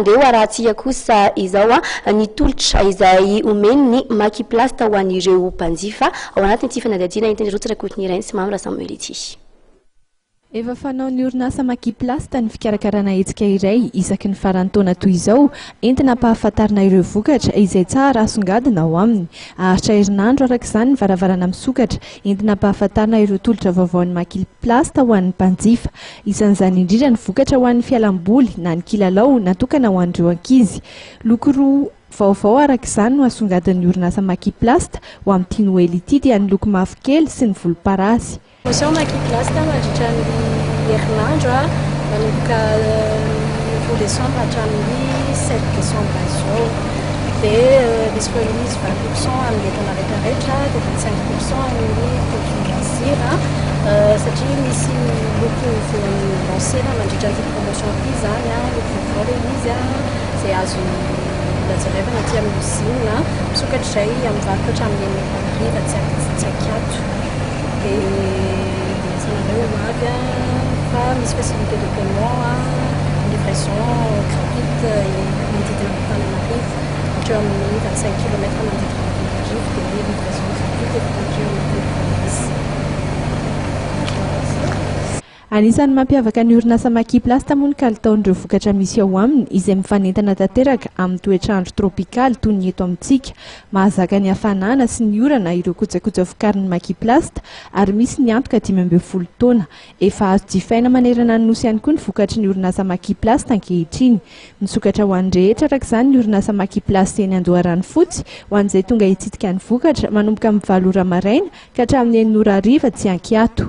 Andeha ho arahantsika kosa izao ny tolotra izay omen'ny Makiplast ho an'ireo mpanjifa ao anatin'ity fanadihadiana entin'i Rotsy Rakotonirainy sy Mamy Rasamoel ity. Efa fanaon'ny orinasa Makiplast ny fikarakarana hetsika iray isaky ny faran'ny taona toy izao, entina hampahafantarina ireo vokatra izay tsara asongadina ao aminy. Haharitra herinandro araka izany ny varavarana misokatra, entina hampahafantarina ireo tolotra vaovaon'ny Makiplast ho an'ny mpanjifa. Isan'izany indrindra ny vokatra ho an'ny fialamboly na ny kilalao natokana ho an'ireo ankizy. Loko roa vaovao araka izany no asongadin'ny orinasa Makiplast ho amin'ity Noely ity dia ny loko mavokely sy ny volomparasy. Promotion Makiplast mandritra ny herinandro manomboka roa décembre hatramin'ny sept décembre izao. Dia misy remise 20% amin'ny entana rehetrarehetra dia 25% amin'ny produit loisir satria misy loko vao lancena mandritra an'ity promotion ity izany, loko vaovao ilay izy izay azo mbola jerevana aty amin'ny usine. Misokatra izay amin'ny 8 hatramin'ny 6 ora hariva tsy ankiato. Dia manasa anareo ho avy fa misy facilité de paiement, livraison gratuite manodidina an'Antananarivo hatreo amin'ny 25 kilomètre manodidina an'Antananarivo dia livraison gratuite efa compris ao anatin'ny remise. Anisan'ny mampiavaka ny orinasa Makiplast moa ny kalitaon'ireo vokatra misy ao aminy izay mifanentana tanteraka amin'ny toetr'andro tropikaly toy ny eto amintsika. Mahazaka ny hafanana sy ny orana ireo kojakoja vokarin'ny Makiplast ary misy ny antoka 15 taona. Efa azo jifaina manerana ny Nosy ihany koa ny vokatry ny orinasa Makiplast ankehitriny. Misokatra ho an'ny rehetra araka izany ny orinasa Makiplast eny Andoharanofotsy ho an'izay tonga hitsidika ny vokatra manomboka amin'ny 8 ora maraina ka hatramin'ny 6 ora hariva tsy ankiato.